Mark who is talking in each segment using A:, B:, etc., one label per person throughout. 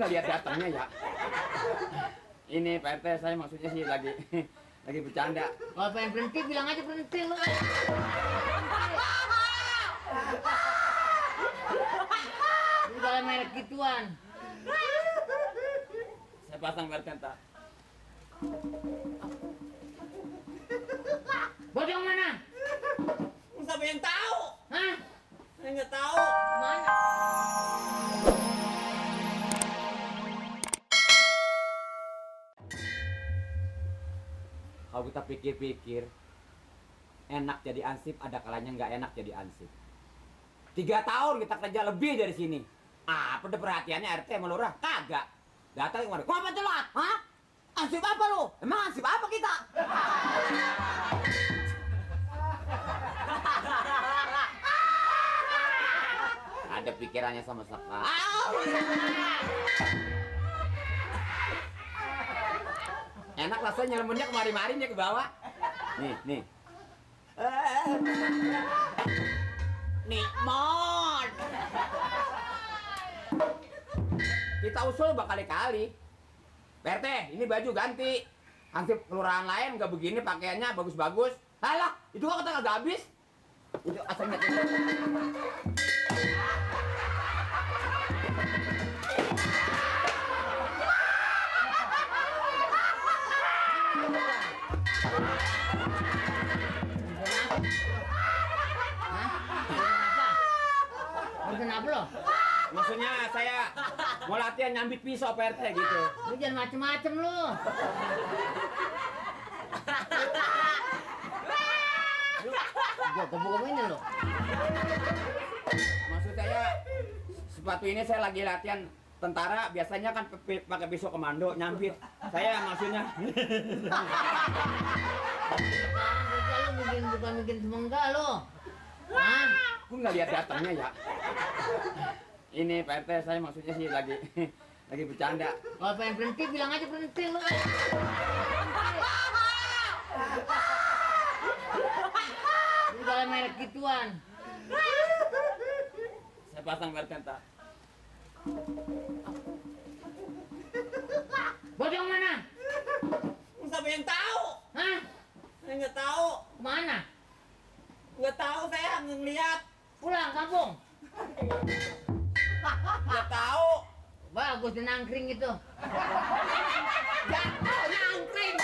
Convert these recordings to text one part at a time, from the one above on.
A: nggak lihat datangnya ya. Ini Pak RT, saya maksudnya sih lagi bercanda.
B: Kalau pengen berhenti bilang aja berhenti lu. Lu dalam merek gituan.
A: Saya pasang Pak RT entar.
B: Bodong mana?
A: Siapa yang tahu?
B: Hah?
A: Saya nggak tahu.
B: Mana?
A: Kalau kita pikir-pikir, enak jadi ansip, ada kalanya nggak enak jadi ansip. 3 tahun kita kerja lebih dari sini. Apa deh perhatiannya RT sama Lurah? Kagak. Datang kemarin. Apa tuh lo? Hah? Ansip apa lo? Emang ansip apa kita? Ada pikirannya sama sekali. Enak rasanya nyelemennya kemari-mari nih ke bawah. Nih. Nikmat. Kita usul berkali-kali. PRT, ini baju ganti. Hansip kelurahan lain nggak begini pakaiannya bagus-bagus. Alah, itu kok kata nggak habis. Itu asalnya.
B: Kenapa lo?
A: Maksudnya saya mau latihan nyambit pisau PRT gitu.
B: Lu jangan macem-macem lu. Gua kebuk-kebukin lo.
A: Maksud saya sepatu ini saya lagi latihan tentara, biasanya kan pakai pisau komando nyambit. Saya maksudnya.
B: Sekarang kerja lu bukan bikin semenggak lo. Hah?
A: Aku nggak lihat datangnya ya. Ini Pak RT, saya maksudnya sih lagi bercanda.
B: Kalau pengen berhenti bilang aja berhenti lu. Lu dalam merek gituan.
A: Saya pasang Pak RT entar.
B: Bodong mana?
A: Siapa yang tahu?
B: Hah?
A: Saya nggak tahu.
B: Kemana?
A: Nggak tahu, saya ngeliat.
B: Pulang kampung.
A: Nggak tahu.
B: Bagus di nangkring itu.
A: Nangkring.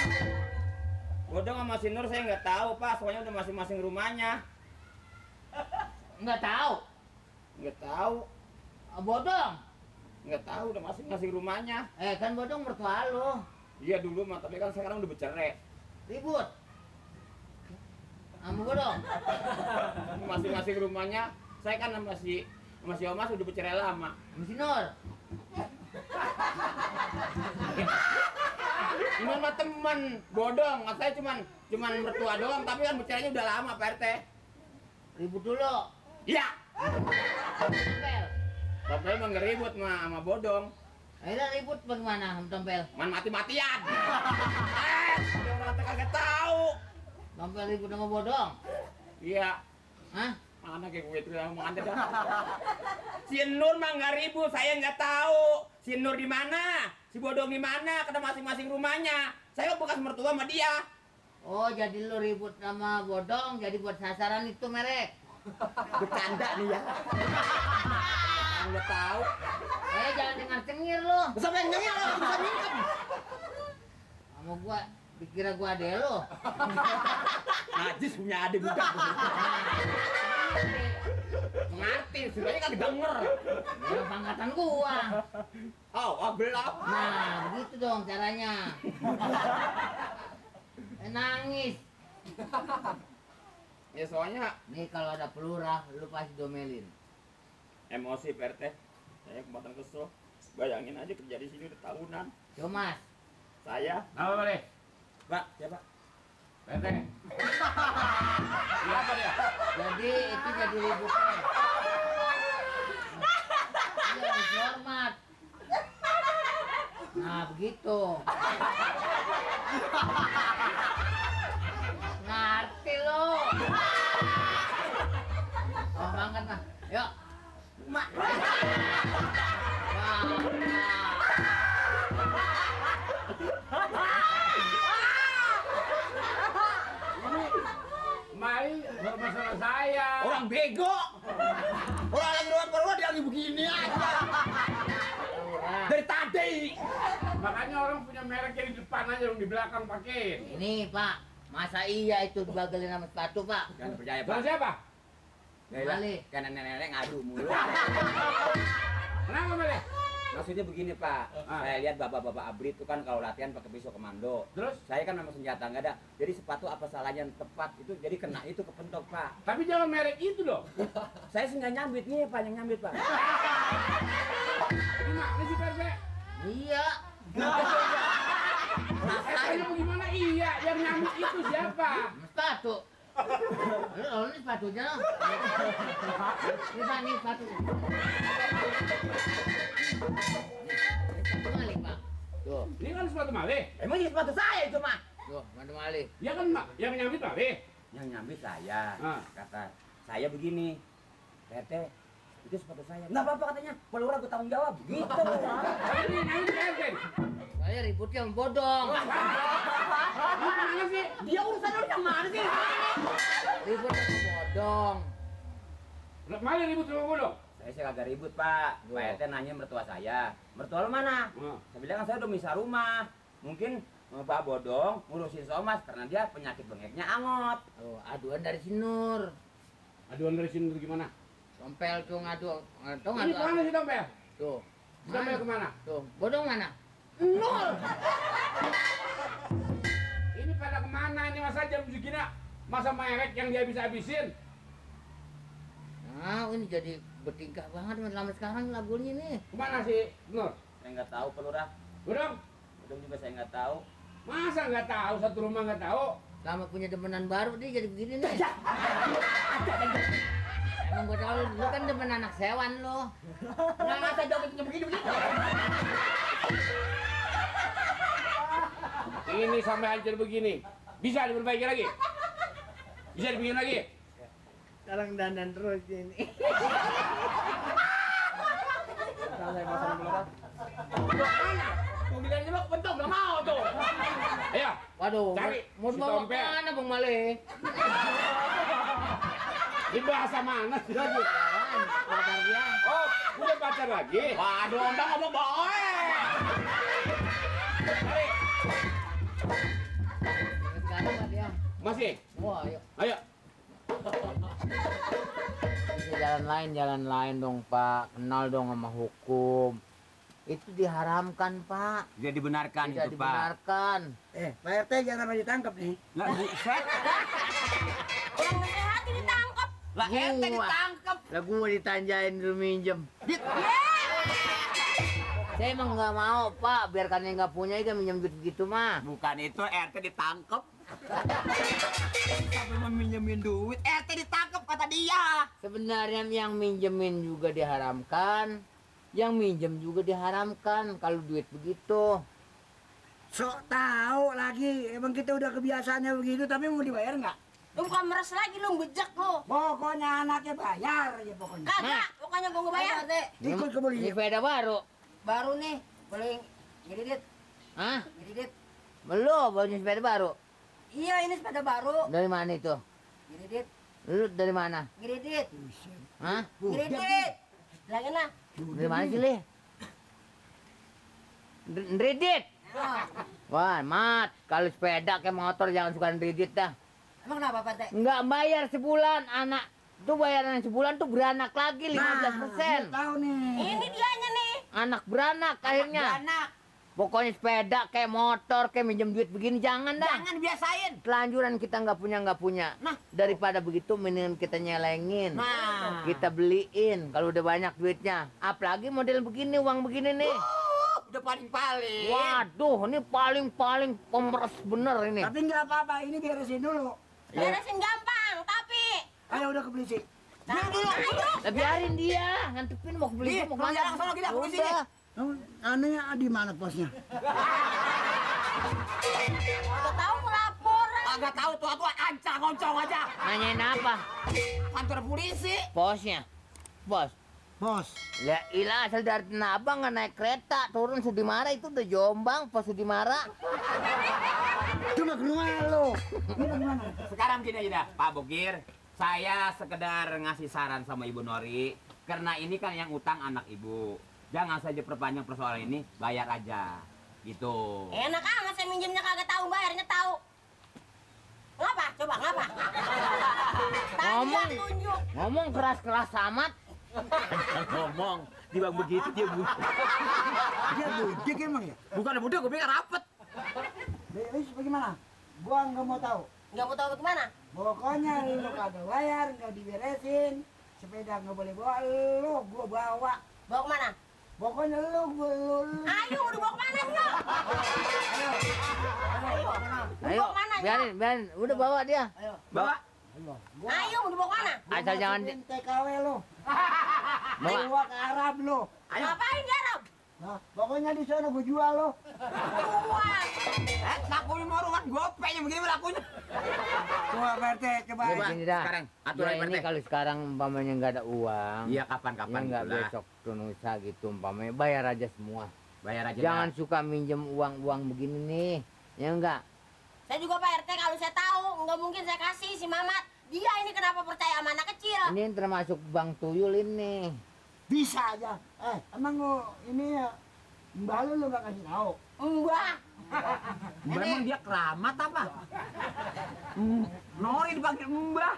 A: Bodong sama si Nur saya nggak tahu Pak, soalnya udah masing-masing rumahnya.
B: Nggak tahu.
A: Nggak tahu.
B: Bodong.
A: Nggak tahu, udah masing-masing rumahnya.
B: Kan bodong mertua lo.
A: Iya dulu mah, tapi kan sekarang udah bercerai.
B: Ribut. Kamu bodong.
A: Masing-masing rumahnya. Saya kan sama si Omas udah bercerai lama.
B: Mesti Nur.
A: Ini mah temen bodong, saya cuman mertua doang, tapi kan bercerainya udah lama Pak RT.
B: Ribut dulu.
A: Iya.
B: Tompel.
A: Tompel emang ngeribut sama bodong.
B: Akhirnya ribut bagaimana sama Tompel?
A: Man mati-matian. Orang kagak tahu.
B: Tompel ribut sama bodong.
A: Iya.
B: Hah?
A: Mana kayak gue itu yang mau anda dah. Si Nur mah nggak ribut, saya nggak tahu. Si Nur di mana, si bodong di mana, karena masing-masing rumahnya. Saya bekas mertua sama dia.
B: Oh, jadi lu ribut sama bodong, jadi buat sasaran itu merek.
A: Bercanda nih ya. Nggak tahu.
B: Jangan dengar-cengir lu.
A: Bisa nyengir lo, bisa mingkem.
B: Sama gua, dikira gua ade lu.
A: Najis punya adik budak. Ngerti, sebenarnya kan denger.
B: Dia pangkatan gua.
A: Oh, belum.
B: Nah, begitu dong caranya. Nangis.
A: Ya soalnya
B: Nih kalau ada pelurah, lu pasti domelin.
A: emosi Pak RT. Saya kemarin kesel. Bayangin aja kerja di sini udah tahunan.
B: Yo Mas.
A: Saya.
C: Apa boleh?
A: Pak, siapa?
C: PT. Iya apa dia?
B: Jadi itu jadi ributnya. Iya, harus hormat. Nah, begitu. Ngerti lo. Oh, banget mah. Yuk. Mak. Wah.
C: sama saya.
A: Orang bego. Orang lagi lewat dia lagi begini aja. Dari tadi.
C: Makanya orang punya merek yang di depan aja, dong di belakang pakai.
B: Ini Pak, masa iya itu dibagelin sama sepatu Pak?
A: Jangan percaya,
C: Bang
A: Pak.
C: siapa?
B: Mali.
A: Karena nenek-nenek ngadu mulu.
C: Kenapa Mele?
A: Maksudnya begini, Pak. Saya lihat bapak-bapak abri itu kan kalau latihan pakai pisau komando.
C: Terus?
A: Saya kan memang senjata nggak ada. Jadi sepatu apa salahnya yang tepat itu jadi kena itu kepentok, Pak.
C: Tapi jangan merek itu dong.
A: Saya sih nggak nyambit nih, Pak, yang nyambit, Pak.
C: Gimana sih Pak?
B: Iya.
C: Rasanya bagaimana? Iya, yang nyambit itu siapa?
B: Sepatu. Lo ini sepatunya lo. Ini Pak, ini sepatu. Ini sepatu Mali Pak. Tuh,
C: Ini kan sepatu Male.
A: Emang ini sepatu saya itu, mah.
B: tuh, sepatu Mali.
C: Ya kan Mak, yang nyambit Male.
A: Yang nyambit saya.
C: Ah.
A: Kata saya begini. RT, itu sepatu saya. Nggak apa-apa katanya. Pelurah aku tanggung jawab. Gitu.
C: Tapi ini nyambit RT.
B: Saya ributnya sama bodong.
C: Gimana sih?
A: Dia urusan lu yang mana sih?
B: Ributnya sama bodong.
C: Male ribut sama gue dong.
A: Saya sih kagak ribut, Pak.
B: Loh.
A: Pak RT nanya mertua saya. Mertua lu mana? Saya bilang kan saya udah misah rumah. Mungkin Pak Bodong ngurusin Somas karena dia penyakit bengeknya angot.
B: Oh, aduan dari si Nur.
C: Aduan dari sini gimana?
B: Tompel tuh ngadu. Tuh
C: Ini
B: ngadu.
C: kemana sih Tompel?
B: Tuh.
C: Tompel kemana?
B: Tuh, bodong mana?
C: Nol. Ini pada kemana ini masa jam segini? Masa merek yang dia bisa habisin?
B: Nah, ini jadi bertingkah banget lama sekarang lagunya nih.
C: Kemana sih Nur?
A: Saya nggak tahu, Pelurah.
C: Bodong?
A: Bodong juga saya nggak tahu.
C: Masa nggak tahu, satu rumah nggak tahu?
B: Lama punya demenan baru dia jadi begini nih. Emang gue tau lu kan demen anak sewan lo.
A: Nggak masa jogetnya begini-begini.
C: Ini sampai hancur begini. Bisa diperbaiki lagi? Bisa dibikin lagi?
B: Sekarang dandan terus ini.
A: Sekarang saya pasang Pelurah.
C: Mobilnya juga bentuk nggak mau tuh. Ayo,
B: Waduh,
C: cari
B: mau
C: si
B: bawa
C: Tompel.
B: mana Bang Male?
C: Di bahasa mana sih lagi?
B: Pacar dia.
C: Oh, udah pacar lagi?
A: Waduh, Bang ngomong bohong.
C: Cari.
B: Sekarang Pak dia.
C: Masih?
B: Wah, ayo.
C: Ayo.
B: Bisa jalan lain dong Pak. Kenal dong sama hukum. Itu diharamkan Pak.
A: Dia dibenarkan
B: Tidak
A: itu, Pak.
B: dibenarkan.
D: Pak RT jangan sampai ditangkap nih.
A: Lah, buset.
E: Orang sehat ditangkap.
A: Lah, RT
B: Gua.
A: ditangkap.
B: Lah gua ditanjain dulu minjem. Saya emang nggak mau Pak, biarkan yang nggak punya kan minjem duit gitu mah.
A: Bukan itu, RT ditangkap. Sampai meminjemin duit, RT ditangkap kata dia.
B: Sebenarnya yang minjemin juga diharamkan, yang minjem juga diharamkan kalau duit begitu.
D: Sok tahu lagi, emang kita udah kebiasaannya begitu, tapi mau dibayar nggak?
E: Lu bukan meres lagi lu bejek lu.
D: Pokoknya anaknya bayar aja pokoknya.
E: Kagak, pokoknya gua nggak bayar.
D: Ikut ke
B: Ini
D: polisi.
B: sepeda baru.
E: Baru nih, boleh ngedit,
B: Hah?
E: ngedit.
B: Belum, baru sepeda baru.
E: Iya, ini sepeda baru.
B: Dari mana itu?
E: Ngedit,
B: Lu dari mana?
E: ngedit,
B: Hah?
E: ngedit. Lagi nah.
B: Dari mana sih, Li? Ndredit. Wah, mat. Kalau sepeda kayak motor jangan suka ndredit dah.
E: Emang kenapa Pak Teh?
B: Nggak bayar sebulan, anak. Tuh bayaran sebulan tuh beranak lagi 15%.
D: Nah, tahu nih.
E: Ini dianya nih.
B: Anak beranak akhirnya.
E: Anak,
B: Pokoknya sepeda kayak motor kayak minjem duit begini jangan dah.
E: jangan biasain.
B: Telanjuran kita nggak punya.
E: Nah.
B: Daripada begitu mendingan kita nyelengin.
E: Nah.
B: Kita beliin kalau udah banyak duitnya. Apalagi model begini, uang begini nih.
E: Udah paling-paling.
B: Waduh, ini paling pemeres bener ini.
D: Tapi nggak apa-apa, ini beresin dulu.
E: Beresin gampang, tapi.
D: Ayo udah ke polisi.
E: Nah, ayo.
B: Lah, biarin dia, ngantepin mau beli mau
E: kalau
B: kemana?
E: jalan sono kita, polisi nih.
B: Udah.
D: Anunya di mana posnya?
E: Udah tahu laporan.
A: Agak tahu tua-tua ancang ngoncong aja.
B: Nanyain apa?
A: Kantor polisi.
B: Posnya. Bos.
D: Bos.
B: Ya ilah asal dari Tanah Abang nggak naik kereta turun Sudimara itu udah Jombang pos Sudimara.
D: Cuma ke rumah lo. Ini bagaimana?
A: Sekarang gini aja dah, Pak Bogir. Saya sekedar ngasih saran sama Ibu Nori, karena ini kan yang utang anak Ibu. Jangan saja perpanjang persoalan ini, bayar aja. Gitu.
E: Enak amat saya minjemnya kagak tahu, bayarnya tahu. Ngapa? Coba ngapa?
B: Ngomong.
E: Tadi tunjuk.
B: Ngomong keras-keras amat.
A: Ngomong, di bang begitu dia bu.
D: Dia budik emang ya?
A: Bukan budak, gue pikir rapet.
D: Terus bagaimana? Gua nggak mau tahu.
E: Nggak mau tahu kemana?
D: Pokoknya lu kagak bayar, nggak diberesin, sepeda nggak boleh bawa, gua bawa.
E: Bawa kemana?
D: Pokoknya lu.
E: Ayo, udah bawa kemana lu? Ayo.
B: Ayo,
E: Bawa kemana,
B: biarin. Udah bawa dia.
A: Bawa.
E: Ayo, udah bawa kemana?
B: Asal jangan
D: TKW lu.
B: bawa.
D: Bawa ke Arab lu.
E: Ngapain di Arab?
D: Nah, pokoknya di sana gua jual lu.
E: Uang.
A: Lakunya mau rumah gopenya begini lakunya.
D: Coba Pak RT, coba.
A: Coba.
B: Gini dah.
A: Sekarang,
B: Ya,
A: aturan
B: ini
A: RT.
B: kalau sekarang umpamanya nggak ada uang.
A: Iya kapan-kapan
B: Ya nggak
A: itulah.
B: besok tuh lusa gitu umpamanya bayar aja semua.
A: Bayar aja.
B: Jangan suka minjem uang begini nih. Ya enggak?
E: Saya juga Pak RT kalau saya tahu nggak mungkin saya kasih si Mamat. Dia ini kenapa percaya sama anak kecil?
B: Ini yang termasuk Bang Tuyul ini.
D: Bisa aja. Emang lu ini ya Mbak lu nggak kasih tahu.
E: Enggak.
A: Memang dia keramat apa? Nori dipanggil Mbah.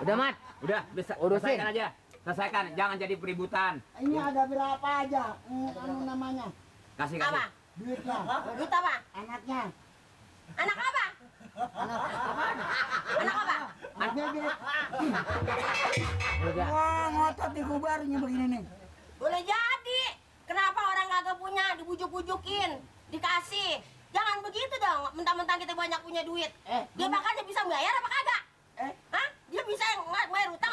B: Udah, Mat.
A: Udah, bisa
B: Urusin.
A: selesaikan aja. Selesaikan, jangan jadi peributan.
D: Ini ada berapa aja? Anu namanya.
A: Kasih.
E: Apa?
D: Duitnya.
E: Duit apa?
D: Anaknya.
E: Anak apa? Anak apa?
D: Bebek.
B: Udah.
D: Wah, ngotot di kubarnya begini nih.
E: Boleh jadi. Kenapa orang kagak punya dibujuk-bujukin, dikasih? Jangan begitu dong. Mentang-mentang kita banyak punya duit. Dia makannya bisa bayar apa kagak? Hah? Dia bisa bayar utang